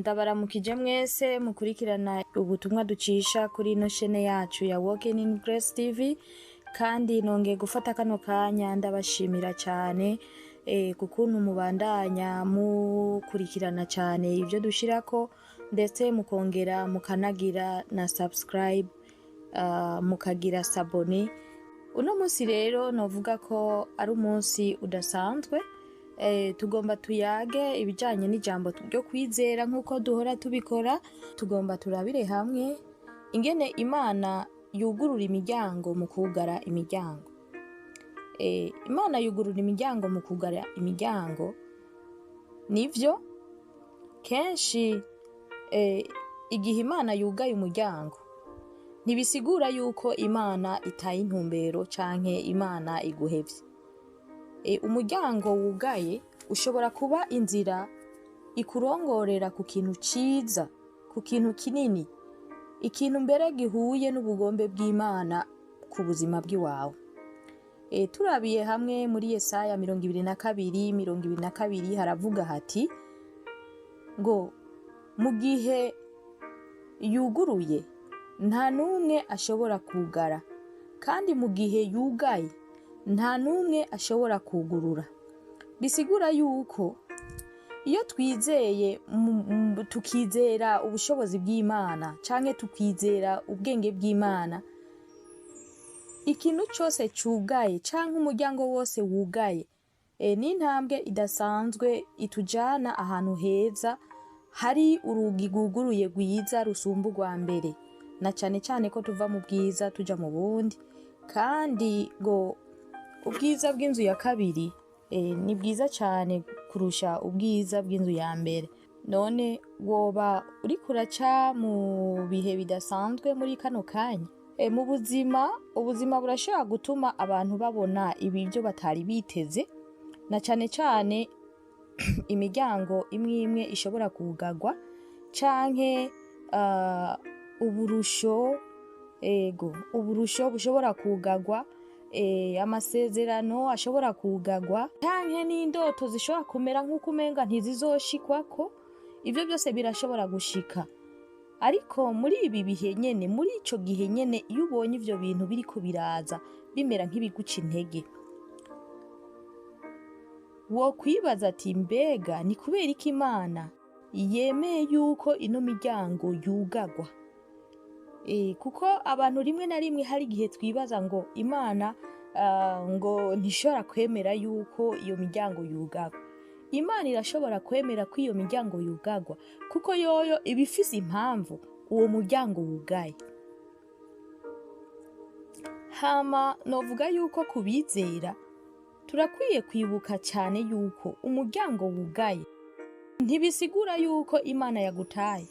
Ndabaramukije mwese mukurikirana ubutumwa ducisha kuri ino shene yacu ya Walking in Grace TV, kandi nongeye gufata kano kanya ndabashimira cyane kukuntu mubandanya mukurikirana cyane ibyo dushirako, ndetse mukongera mukanagira na subscribe, mukagira s'abonner. Uno munsi rero novuga ko ari umunsi udasanzwe. Tugomba tuyage ibijanye n'ijambo ryo kwizera nk'uko duhora tubikora. Tugomba turabire hamwe ingene Imana yugurura imiryango mu kugara imiryango. Imana yugurura imiryango mu kugara imiryango, nivyo. Kenshi igihe Imana yugaye umuryango, ntibisigura yuko Imana itaye intumbero canke Imana iguhevye. Umuryango wugaye ushobora kuba inzira ikurongorera ku kintu ciza, ku kintu kinini, ikintu mbere gihuye n'ubugombe bw'Imana ku buzima bw'iwawe. Turabiye hamwe muri Yesaya 22:22, haravuga hati ngo: "Mu gihe yuguruye, nta n'umwe ashobora kugara, kandi mu gihe yugaye, nta n'umwe ashobora kugurura." Bisigura yuko iyo twizeye, tukizera ubushobozi bw'Imana canke tukizera ubwenge bw'Imana, ikintu cose cugaye canke umuryango wose wugaye n'intambwe idasanzwe itujana ahantu heza hari urugi rwuguruye rwiza rusumba urwa mbere, na cane cane ko tuva mu bwiza tuja mu bundi, kandi ngo ubwiza bw'inzu ya kabiri ni bwiza cane kurusha ubwiza bw'inzu ya mbere. None woba uriko uraca mu bihe bidasanzwe muri kano kanya? Mu buzima, ubuzima burashobora gutuma abantu babona ibivyo batari biteze, na cane cane imiryango imwe imwe ishobora kugarwa canke uburusho, ego, uburusho bushobora kugarwa, amasezerano ashobora kugarwa, canke n'indoto zishobora kumera nk'uko umenga ntizizoshikwako. Ivyo byose birashobora gushika. Ariko muri ibi bihe nyene, muri ico gihe nyene, iyo ubonye ivyo bintu biriko biraza bimera nk'ibiguca intege, wokwibaza ati: "Mbega ni kubera iki Imana yemeye yuko ino miryango yugagwa?" Kuko abantu rimwe na rimwe hari igihe twibaza ngo Imana ngo ntishobora kwemera yuko iyo miryango yugagwa. Imana irashobora kwemera ko iyo miryango yugagwa, kuko yoyo iba ifise impamvu uwo muryango wugaye. Hama novuga yuko kubizera turakwiye kwibuka cyane yuko umuryango wugaye ntibisigura yuko Imana yagutaye,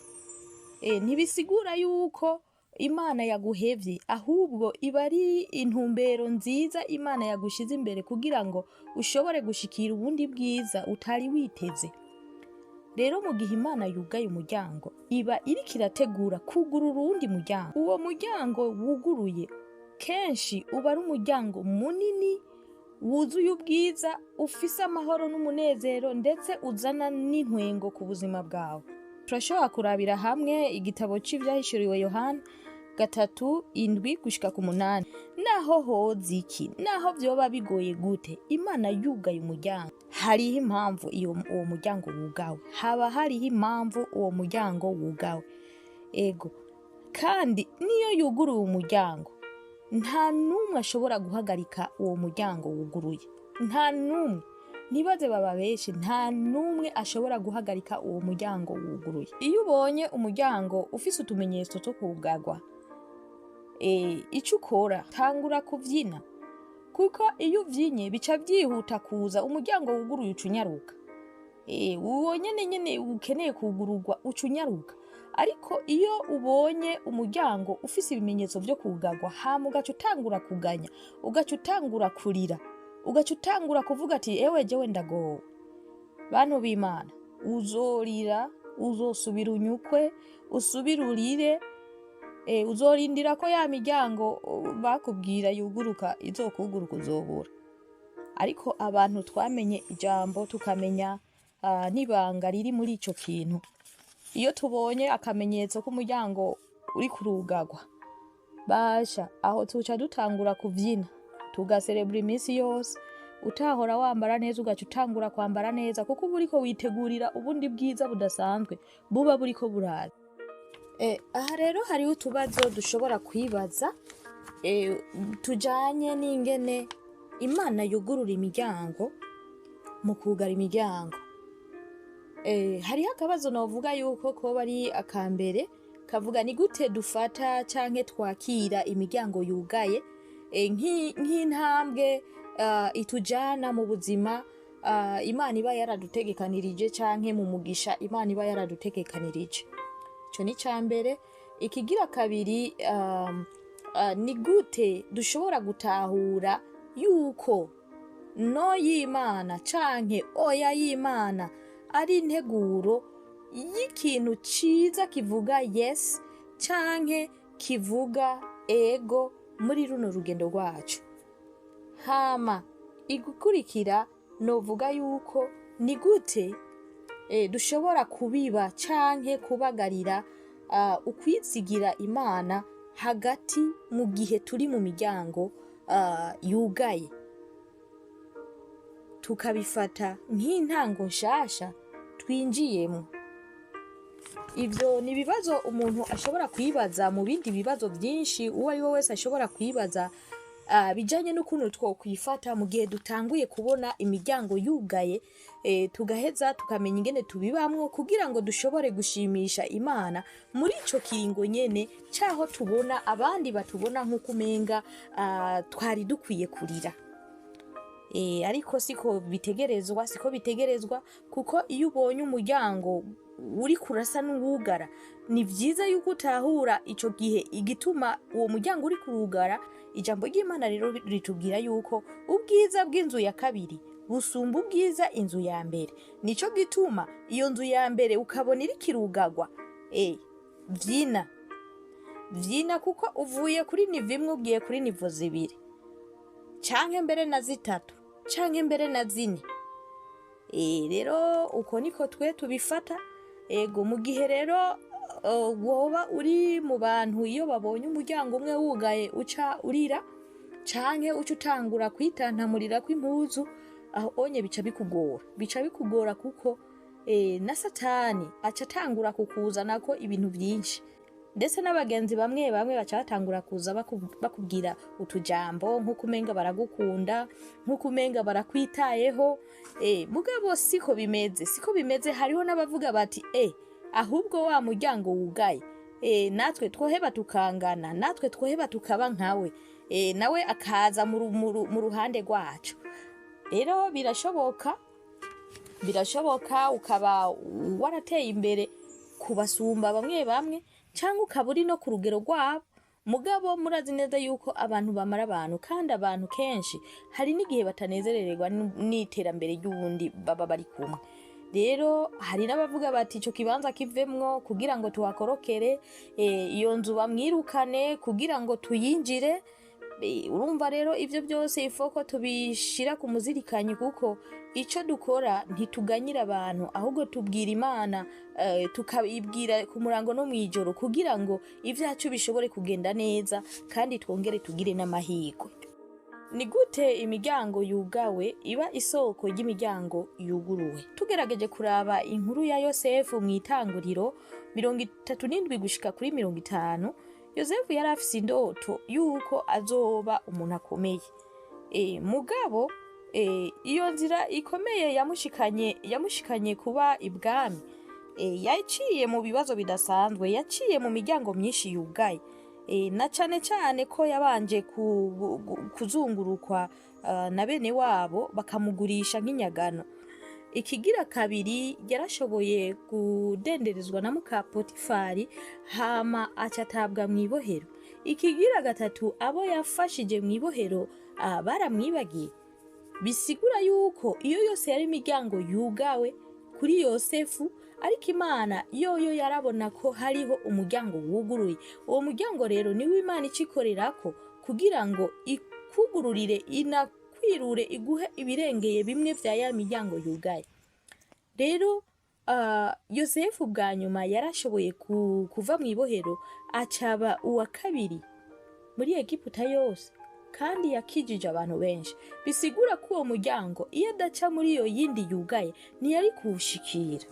ntibisigura yuko Imana yaguhevye, ahubwo iba ari intumbero nziza Imana yagushize imbere kugira ngo ushobore gushikira ubundi bwiza utari witeze. Rero mu gihe Imana yugaye umuryango, iba iriko irategura kugurura uwundi muryango. Uwo muryango wuguruye kenshi uba ari umuryango munini wuzuye ubwiza, ufise amahoro n'umunezero, ndetse uzana n'intwengo ku buzima bwawe. Turashobora kurabira hamwe igitabo c'Ivyahishuriwe Yohana 3:7-8. Naho hoza iki, naho vyoba bigoye gute, Imana yugaye umuryango, hariho impamvu iyo uwo muryango wugawe. Haba hariho impamvu uwo muryango wugawe. Ego, kandi niyo yuguruye umuryango, nta n'umwe ashobora guhagarika uwo muryango wuguruye. Nta n'umwe, ntibaze baba benshi, nta n'umwe ashobora guhagarika uwo muryango wuguruye. Iyo ubonye umuryango ufise utumenyetso two kugarwa, ico ukora, tangura kuvyina, kuko iyo uvyinye bica vyihuta kuza. Umuryango wuguruye uca unyaruka. Uwo nyene nyene ukeneye kugururwa uca unyaruka. Ariko iyo ubonye umuryango ufise ibimenyetso vyo kugarwa, hama ugaca utangura kuganya, ugaca utangura kurira, ugaca utangura kuvuga ati: "Ewe, jewe ndagowe," bantu b'Imana, uzorira, uzosubira unyukwe, usubire urire, uzorindira ko ya miryango bakubwira yuguruka izokuguruka, uzobura. Ariko abantu twamenye ijambo, tukamenya n'ibanga riri muri ico kintu. Iyo tubonye akamenyetso k'umuryango uri kurugagwa, basha, aho tuca dutangura kuvyina, tugaserebura iminsi yose. Utahora wambara neza ugaca utangura kwambara neza, kuko uba uriko witegurira ubundi bwiza budasanzwe buba buriko buraza. Aha rero hariho utubazo dushobora kwibaza tujanye n'ingene Imana yugurura imiryango mu kugara imiryango. Hariho akabazo novuga yuko koba ari akambere, kavuga: ni gute dufata canke twakira imiryango yugaye nk'intambwe itujana mu buzima Imana iba yaradutegekanirije, canke mu mugisha Imana iba yaradutegekanirije? Ico ni ica mbere. Ikigira kabiri, ni gute dushobora gutahura yuko no y'Imana canke oya y'Imana ari integuro y'ikintu ciza kivuga yes canke kivuga ego muri runo rugendo rwacu? Hama igukurikira, novuga yuko ni gute dushobora kubiba canke kubagarira ukwizigira Imana hagati mu gihe turi mu miryango yugaye, tukabifata nk'intango nshasha twinjiyemo? Ivyo ni ibibazo umuntu ashobora kwibaza mu bindi bibazo vyinshi uwo ari we wese ashobora kwibaza bijanye n'ukuntu twokwifata mu gihe dutanguye kubona imiryango yugaye, tugaheza tukamenya ingene tubibamwo kugira ngo dushobore gushimisha Imana muri ico kiringo nyene caho tubona abandi batubona nk'uko umenga twari dukwiye kurira. Ariko siko bitegerezwa, siko bitegerezwa, kuko iyo ubonye umuryango uriko urasa n'uwugara, ni vyiza yuko utahura ico gihe igituma uwo muryango uri kurugara. Ijambo ry'Imana rero ritubwira yuko ubwiza bw'inzu ya kabiri busumba ubwiza inzu ya mbere. Nico gituma iyo nzu ya mbere ukabona iriko irugagwa, vyina, vyina, kuko uvuye kuri niveau imwe ugiye kuri niveau zibiri, canke mbere na zitatu, canke mbere na zine. Rero uko niko twe tubifata. Ego, mu gihe rero woba uri mu bantu iyo babonye umuryango umwe wugaye uca urira, canke uca utangura kwitantamurira kw'impuzu, aho onye bica bikugora, bica bikugora, kuko na Satani aca atangura kukuzanako ibintu vyinshi, ndetse n'abagenzi bamwe bamwe baca batangura kuza bakubwira utujambo nk'uko umenga baragukunda, nk'uko umenga barakwitayeho. Mugabo siko bimeze, siko bimeze. Hariho n'abavuga bati: ahubwo wa muryango wugaye, natwe twoheba tukangana, natwe twoheba tukaba nkawe, nawe akaza mu ruhande rwacu." Rero birashoboka, birashoboka ukaba warateye imbere kubasumba bamwe bamwe, cyangwa ukaba uri no ku rugero rwabo. Mugabo murazi neza yuko abantu bamara abantu, kandi abantu kenshi hari n'igihe batanezerererwa n'iterambere ry'uwundi baba bari kumwe. Rero hari n'abavuga bati: "Ico kibanza kivemwo kugira ngo tuhakorokere, iyo nzu bamwirukane kugira ngo tuyinjire." Urumva rero ivyo byose ifoko tubishira ku muzirikanyi, kuko ico dukora ntituganyira abantu, ahubwo tubwira Imana, tukabibwira ku murango no mw'ijoro, kugira ngo ivyacu bishobore kugenda neza kandi twongere tugire n'amahirwe. Ni gute imiryango yugawe iba isoko ry'imiryango yuguruwe? Tugerageje kuraba inkuru ya Yosefu mu Itanguriro 37 gushika kuri 50, Yosefu yari afise indoto yuko azoba umuntu akomeye. Mugabo iyo nzira ikomeye yamushikanye kuba ibwami, yaciye mu bibazo bidasanzwe, yaciye mu miryango myinshi yugaye, na cane cane ko yabanje kuzungurukwa na bene wabo bakamugurisha nk'inyagano. Ikigira kabiri, yarashoboye kudenderezwa na muka Potifari, hama aca atabwa mw'ibohero. Ikigira gatatu, abo yafashije mw'ibohero baramwibagiye. Bisigura yuko iyo yose yari imiryango yugawe kuri Yosefu, ariko Imana yoyo yarabona ko hariho umuryango wuguruye. Uwo muryango rero niwo Imana icikorerako kugira ngo ikugururire, inakwirure, iguhe ibirengeye bimwe vya ya miryango yugaye. Rero Yosefu bwa nyuma yarashoboye kuva mu ibohero, acaba uwa kabiri muri Egiputa yose, kandi yakijije abantu benshi. Bisigura ko uwo muryango iyo adaca muri iyo yindi yugaye ntiyari kuwushikira.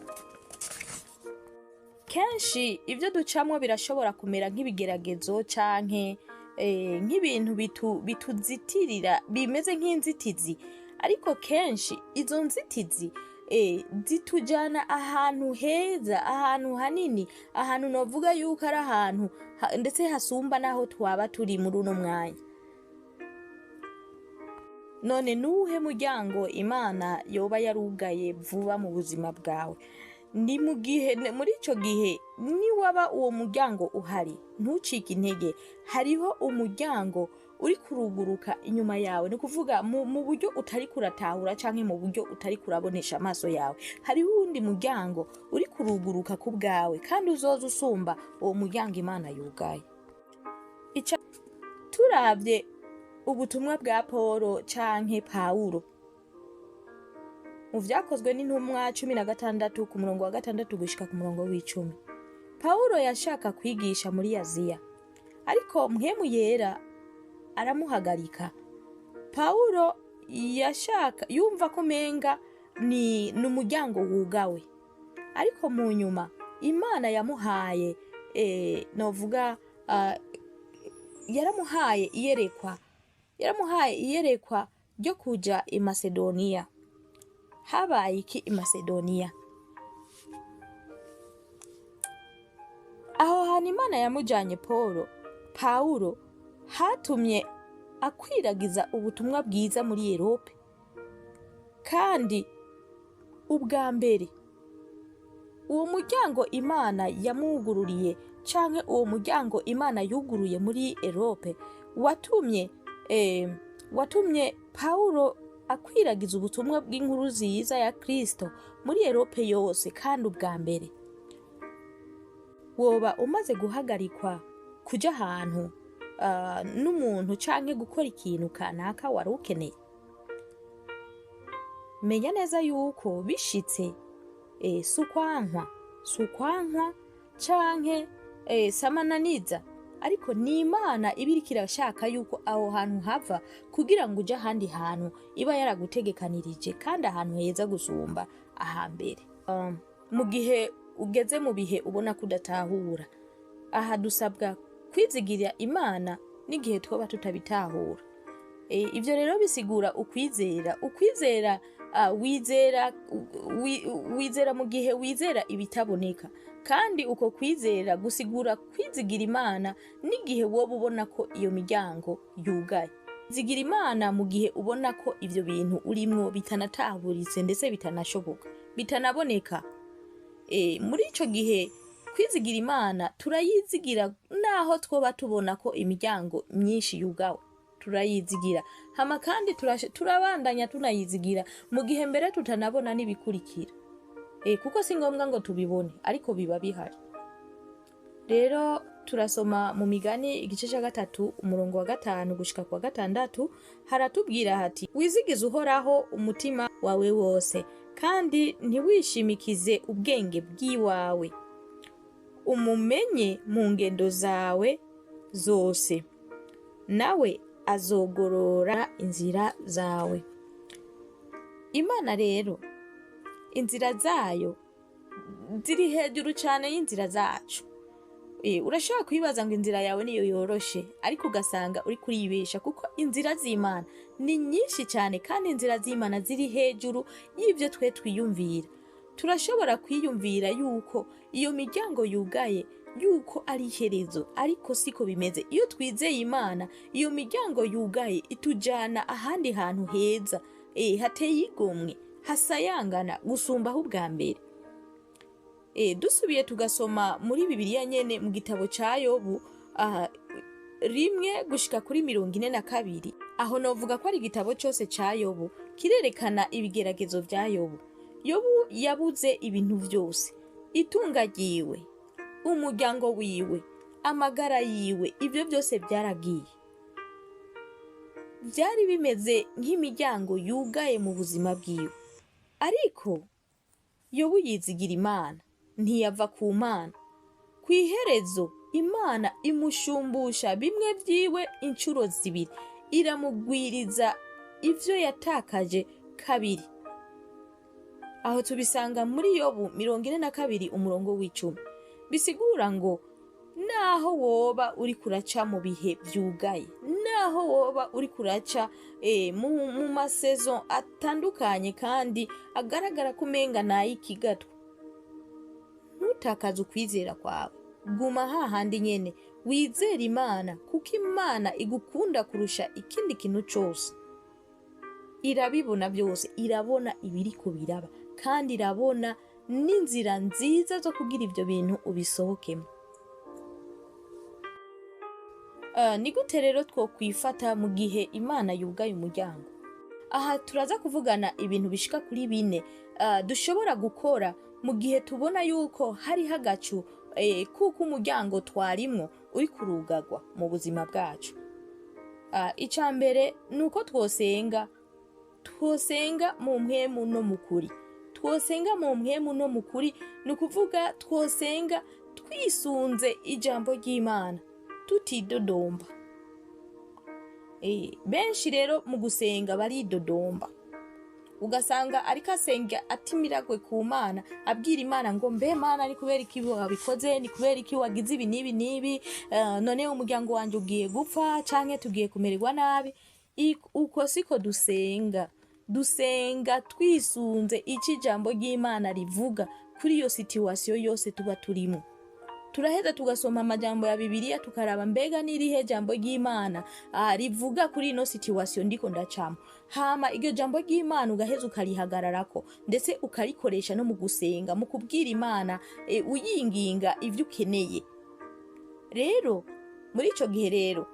Kenshi ibyo ducamwo birashobora kumera nk'ibigeragezo canke nk'ibintu bituzitirira, bimeze nk'inzitizi, ariko kenshi izo nzitizi zitujana ahantu heza, ahantu hanini, ahantu novuga yuko ari ahantu ndetse hasumba n'aho twaba turi muri uno mwanya. None nuwuhe muryango Imana yoba yarugaye vuba mu buzima bwawe? Ni mu gihe muri ico gihe niwaba uwo muryango uhari, ntucike intege. Hariho umuryango uri kuruguruka inyuma yawe, ni kuvuga mu buryo utari kuratahura canke mu buryo utari kurabonesha amaso yawe. Hariho uwundi muryango uri kuruguruka ku bwawe, kandi uzoza usumba uwo muryango Imana yugaye. Turavye ubutumwa bwa Polo canke Pawulo mu Vyakozwe n'Intumwa 16, ku murongo wa 6 gushika ku murongo w'10, Pawulo yashaka kwigisha muri Aziya, ariko Mpwemu Yera aramuhagarika. Pawulo yashaka, yumva ko umenga ni n'umuryango wugawe, ariko mu nyuma Imana yamuhaye, novuga, yaramuhaye iyerekwa, yaramuhaye iyerekwa ryo kuja i Masedoniya. Habaye iki i Masedoniya? Aho hantu Imana yamujanye Polo Pawulo hatumye akwiragiza ubutumwa bwiza muri Erope, kandi ubwa mbere uwo muryango Imana yamwugururiye, canke uwo muryango Imana yuguruye muri Erope, watumye Pawulo akwiragiza ubutumwa bw'inkuru nziza ya Kristo muri Erope yose, kandi ubwa mbere. Woba umaze guhagarikwa kuja ahantu n'umuntu canke gukora ikintu kanaka wari ukeneye? Menya neza yuko bishitse, si ukwankwa canke samananiza, ariko ni Imana iba iriko irashaka yuko aho hantu hava kugira ngo uje ahandi hantu iba yaragutegekanirije, kandi ahantu heza gusumba ahambere. Mu gihe ugeze mu bihe ubona ko udatahura, aha dusabwa kwizigira Imana n'igihe twoba tutabitahura. Ivyo rero bisigura ukwizera. Ukwizera, wizera mu gihe wizera ibitaboneka, kandi uko kwizera gusigura kwizigira Imana n'igihe woba ubona ko iyo miryango yugaye. Zigira Imana mu gihe ubona ko ivyo bintu urimwo bitanatahuritse, ndetse bitanashoboka, bitanaboneka. Muri ico gihe kwizigira Imana turayizigira naho twoba tubona ko imiryango myinshi yugawe, turayizigira. Hama kandi turabandanya tunayizigira mu gihe mbere tutanabona n'ibikurikira, kuko si ngombwa ngo tubibone, ariko biba bihari. Rero turasoma mu Migani igice ca 3, umurongo wa 5 gushika kwa 6, haratubwira hati: "Wizigize Uhoraho umutima wawe wose, kandi ntiwishimikize ubwenge bw'iwawe. Umumenye mu ngendo zawe zose, nawe azogorora inzira zawe." Imana rero inzira zayo ziri hejuru cane y'inzira zacu. Urashobora kwibaza ngo inzira yawe niyo yoroshe, ariko ugasanga uri kuribesha, kuko inzira z'Imana ni nyinshi cyane, kandi inzira z'Imana ziri hejuru y'ibyo twe twiyumvira. Turashobora kwiyumvira yuko iyo miryango yugaye yuko ari iherezo, ariko siko bimeze. Iyo twizeye Imana, iyo miryango yugaye itujana ahandi hantu heza, hateye igomwe, hasayangana gusumba aho ubwa mbere. Dusubiye tugasoma muri Bibiliya nyene, mu gitabo ca Yobu, 1 gushika kuri 42, aho novuga ko ari igitabo cose ca Yobu kirerekana ibigeragezo vya Yobu. Yobu yabuze ibintu vyose: itunga ryiwe, umuryango wiwe, amagara yiwe, ivyo byose byaragiye. Byari bimeze nk'imiryango yugaye mu buzima bwiwe, ariko Yobu yizigira Imana, ntiyava ku Mana. Kw'iherezo Imana imushumbusha bimwe vyiwe incuro zibiri, iramugwiriza ivyo yatakaje kabiri. Aho tubisanga muri Yobu 42 umurongo w'10. Bisigura ngo naho woba uri kuraca mu bihe vyugaye, naho woba uri kuraca mu masezo atandukanye kandi agaragara ko umenga nay'ikigatwa, ntutakaze ukwizera kwawe. Guma hahandi nyene, wizere Imana, kuko Imana igukunda kurusha ikindi kintu cose. Irabibona byose, irabona ibiriko biraba, kandi irabona n'inzira nziza zo kugira ivyo bintu ubisohokemo. Ni gute rero twokwifata mu gihe Imana yugaye umuryango? Aha turaza kuvugana ibintu bishika kuri bine dushobora gukora mu gihe tubona yuko hariho agacu kuko umuryango twarimwo uri kurugagwa mu buzima bwacu. Ica mbere ni uko twosenga, twosenga mu mpwemu no mu kuri. Twosenga mu mpwemu no mu kuri ni ukuvuga twosenga twisunze ijambo ry'Imana, tutidodomba. Benshi rero mu gusenga baridodomba, ugasanga ariko asenga atimiragwe ku Mana, abwira Imana ngo mbe Mana, ni kubera iki wabikoze, ni kubera iki wagize ibi n'ibi n'ibi, none umuryango wanje ugiye gupfa canke tugiye kumererwa nabi. Uko siko dusenga. Dusenga twisunze ico ijambo ry'Imana rivuga kuri iyo situation yose tuba turimo. Turaheza tugasoma amajambo ya Bibiliya, tukaraba mbega n'irihe jambo ry'Imana rivuga kuri ino situation ndiko ndacamo. Hama iryo jambo ry'Imana ugaheza ukarihagararako, ndetse ukarikoresha no mu gusenga, mu kubwira Imana uyinginga ivyo ukeneye. Rero muri ico gihe rero,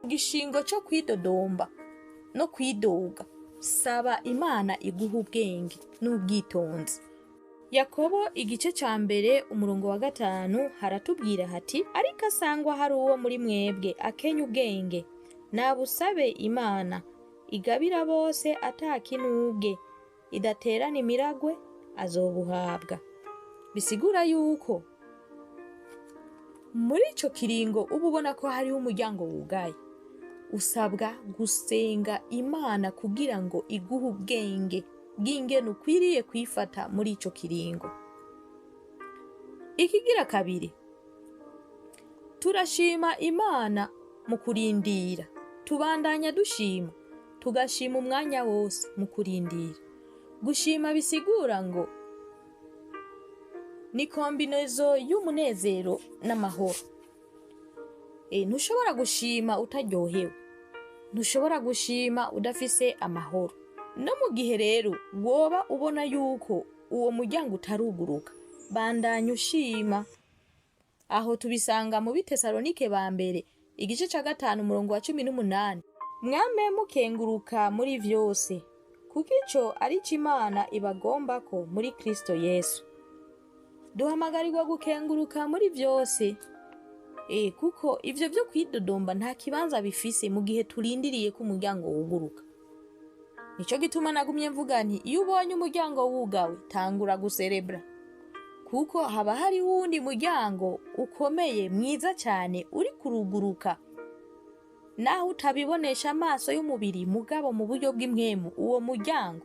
igishingo co kwidodomba no kwidoga, saba Imana iguha ubwenge n'ubwitonzi. Yakobo igice ca mbere umurongo wa 5 haratubwira hati: ariko asangwa hari uwo muri mwebwe akenya ubwenge, nabusabe Imana igabira bose atakinubwe, idaterana imiragwe, azobuhabwa. Bisigura yuko muri ico kiringo uba ubona ko hariho umuryango wugaye, usabwa gusenga Imana kugira ngo iguhe ubwenge bw'ingene ukwiriye kwifata muri ico kiringo. Ikigira kabiri, turashima Imana mu kurindira. Tubandanya dushima, tugashima umwanya wose mu kurindira. Gushima bisigura ngo ni kombinezo y'umunezero n'amahoro. Ntushobora gushima utaryohewe, ntushobora gushima udafise amahoro. No mu gihe rero woba ubona yuko uwo muryango utaruguruka, bandanya ushima. Aho tubisanga mu Bitesalonike ba mbere igice ca 5 umurongo wa 18. Mwame mukenguruka muri vyose, kuko ico ari co Imana ibagombako muri Kristo Yesu. Duhamagarirwa gukenguruka muri vyose. Kuko ivyo vyo kwidodomba nta kibanza bifise mu gihe turindiriye ko umuryango wuguruka. Nico gituma nagumye mvuga nti iyo ubonye umuryango wugawe, tangura guserebra, kuko haba hari wundi muryango ukomeye mwiza cyane uri kuruguruka. Naho utabibonesha amaso y'umubiri, mugabo mu buryo bw'impwemu uwo muryango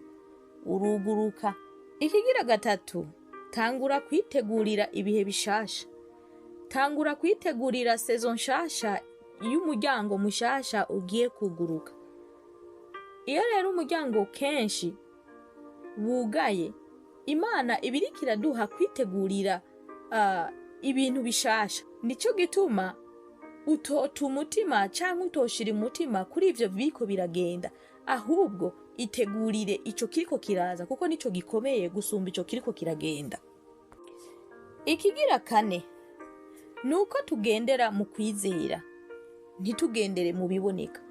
uruguruka. Ikigira gatatu, tangura kwitegurira ibihe bishasha. Tangura kwitegurira saison nshasha y'umuryango mushasha ugiye kuguruka. Iyo rero umuryango kenshi wugaye, Imana ibiriko iraduha kwitegurira ibintu bishasha. Nico gituma utota umutima canke utoshira umutima kuri ivyo biriko biragenda, ahubwo itegurire ico kiriko kiraza, kuko nico gikomeye gusumba ico kiriko kiragenda. Ikigira kane nuko tugendera mu kwizera, ntitugendere mu biboneka.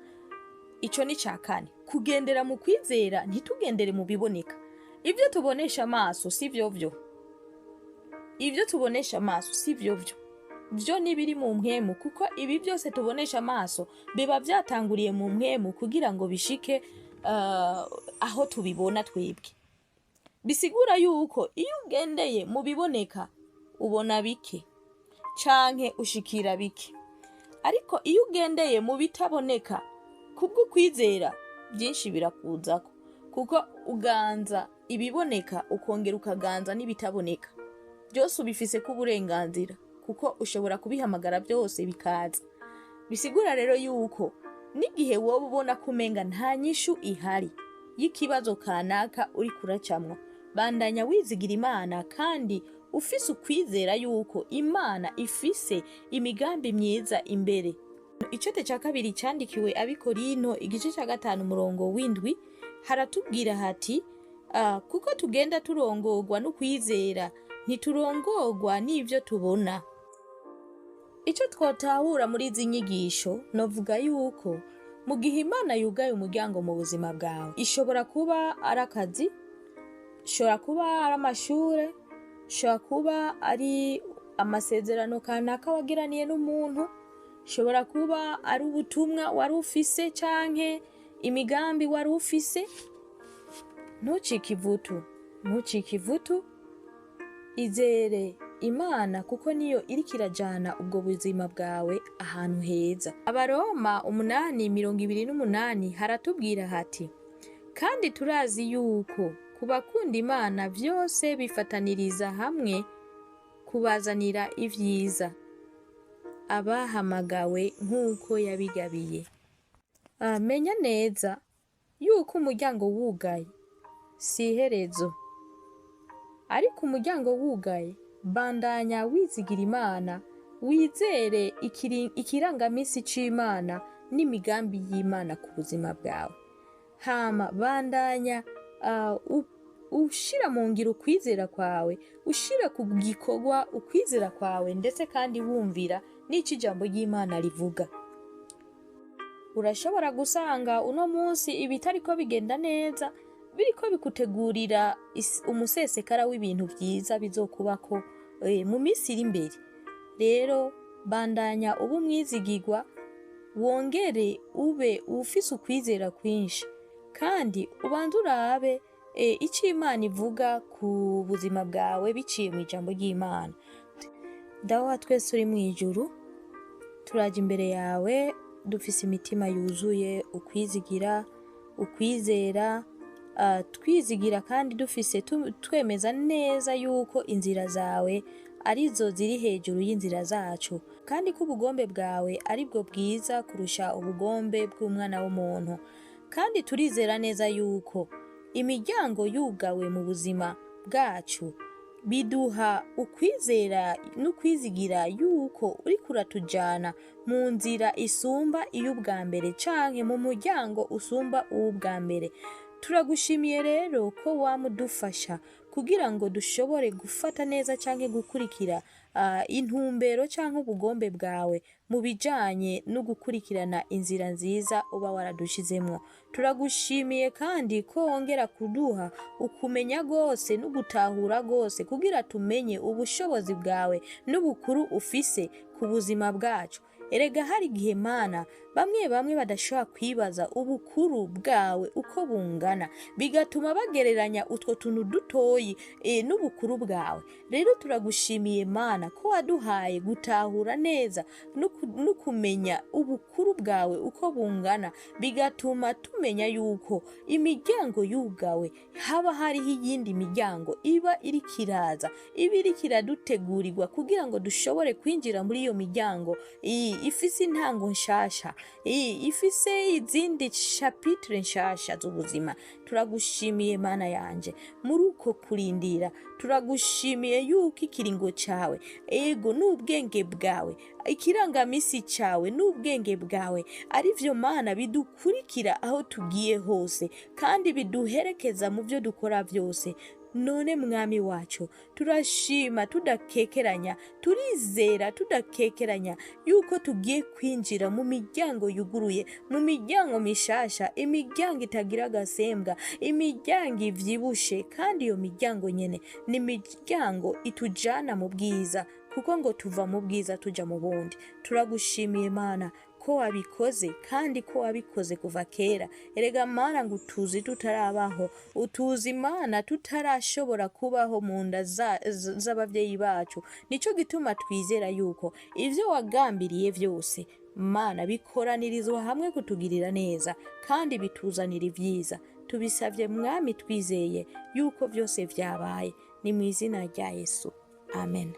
Ico ni ca kane, kugendera mu kwizera, ntitugendere mu biboneka. Ivyo tubonesha amaso si vyo vyo. Ivyo tubonesha amaso si vyo vyo. Vyo nibiri mu mpwemu, kuko ibi byose tubonesha amaso biba vyatanguriye mu mpwemu kugira ngo bishike aho tubibona twebwe. Bisigura yuko iyo ugendeye mu biboneka ubona bike canke ushikira bike, ariko iyo ugendeye mu bitaboneka kubwo kwizera byinshi birakuzako, kuko uganza ibiboneka ukongera ukaganza n'ibitaboneka. Byose ubifiseko uburenganzira kuko ushobora kubihamagara byose bikaza. Bisigura rero yuko n'igihe woba ubona ko umenga nta nyishu ihari y'ikibazo kanaka uriko uracamwo, bandanya wizigira Imana kandi ufise ukwizera yuko Imana ifise imigambi myiza imbere. Icete ca kabiri candikiwe Abikorinto, igice ca 5 umurongo w'7, haratubwira hati kuko tugenda turongorwa n'ukwizera, ntiturongorwa n'ivyo tubona. Ico twotahura muri izi nyigisho, novuga yuko mu gihe Imana yugaye umuryango mu buzima bwawe, ishobora kuba ari akazi, ishobora kuba ari amashure, ishobora kuba ari amasezerano kanaka wagiraniye n'umuntu, ishobora kuba ari ubutumwa wari ufise canke imigambi wari ufise. Ntucike ivutu, ntucike ivutu, izere Imana kuko niyo iriko irajana ubwo buzima bwawe ahantu heza. Abaroma 8:28 haratubwira hati kandi turazi yuko ku bakunda Imana vyose bifataniriza hamwe kubazanira ivyiza, abahamagawe nk'uko yabigabiye. Menya neza yuko umuryango wugaye si iherezo, ariko umuryango wugaye bandanya wizigira Imana, wizere ikirangamisi c'Imana n'imigambi y'Imana ku buzima bwawe. Hama bandanya ushira mu ngiro ukwizera kwawe, ushira ku gikorwa ukwizera kwawe, ndetse kandi wumvira n'ico ijambo ry'Imana rivuga. Urashobora gusanga uno munsi ibitariko bigenda neza biriko bikutegurira umusesekara w'ibintu vyiza bizokubako mu minsi iri imbere. Rero bandanya ube umwizigirwa, wongere ube ufise ukwizera kwinshi, kandi ubanze urabe ico Imana ivuga ku buzima bwawe biciye mu ijambo ry'Imana. Dawe wa twese uri mw'ijuru, turaje imbere yawe dufise imitima yuzuye ukwizigira, ukwizera, twizigira kandi dufise twemeza neza yuko inzira zawe arizo ziri hejuru y'inzira zacu, kandi ko ubugombe bwawe aribwo bwiza kurusha ubugombe bw'umwana w'umuntu. Kandi turizera neza yuko imiryango yugawe mu buzima bwacu biduha ukwizera n'ukwizigira yuko uriko uratujana mu nzira isumba iy'ubwa mbere canke mu muryango usumba uw'ubwa mbere. Turagushimiye rero ko wamudufasha kugira ngo dushobore gufata neza canke gukurikira intumbero canke ubugombe bwawe mu bijanye no gukurikirana inzira nziza uba waradushizemwo. Turagushimiye kandi ko wongera kuduha ukumenya gose no gutahura gose kugira tumenye ubushobozi bwawe n'ubukuru ufise ku buzima bwacu. Erega hari igihe Mana bamwe bamwe badashobora kwibaza ubukuru bwawe uko bungana, bigatuma bagereranya utwo tuntu dutoyi n'ubukuru bwawe. Rero turagushimiye Mana ko waduhaye gutahura neza no kumenya ubukuru bwawe uko bungana, bigatuma tumenya yuko imiryango yugawe haba hariho iyindi miryango iba iriko iraza, iba iriko iradutegurirwa kugira ngo dushobore kwinjira muri iyo miryango ifise intango nshasha, ifise izindi chapitre nshasha z'ubuzima. Turagushimiye Mana yanje muri uko kurindira, turagushimiye yuko ikiringo cawe ego n'ubwenge bwawe, ikirangamisi cawe n'ubwenge bwawe arivyo Mana bidukurikira aho tugiye hose, kandi biduherekeza mu vyo dukora vyose. None mwami wacu turashima tudakekeranya, turizera tudakekeranya yuko tugiye kwinjira mu miryango yuguruye, mu miryango mishasha, imiryango itagira agasembwa, imiryango ivyibushe, kandi iyo miryango nyene ni imiryango itujana mu bwiza Kuko ngo tuva mu bwiza tuja mu bundi. Turagushimiye Mana ko wabikoze, kandi ko wabikoze kuva kera. Erega Mana, ngo utuzi tutarabaho, utuzi Mana tutarashobora kubaho mu nda z'abavyeyi bacu. Nico gituma twizera yuko ivyo wagambiriye vyose, Mana, bikoranirizwa hamwe kutugirira neza kandi bituzanira ibyiza. Tubisavye Mwami, twizeye yuko vyose vyabaye. Ni mu izina rya Yesu, amen.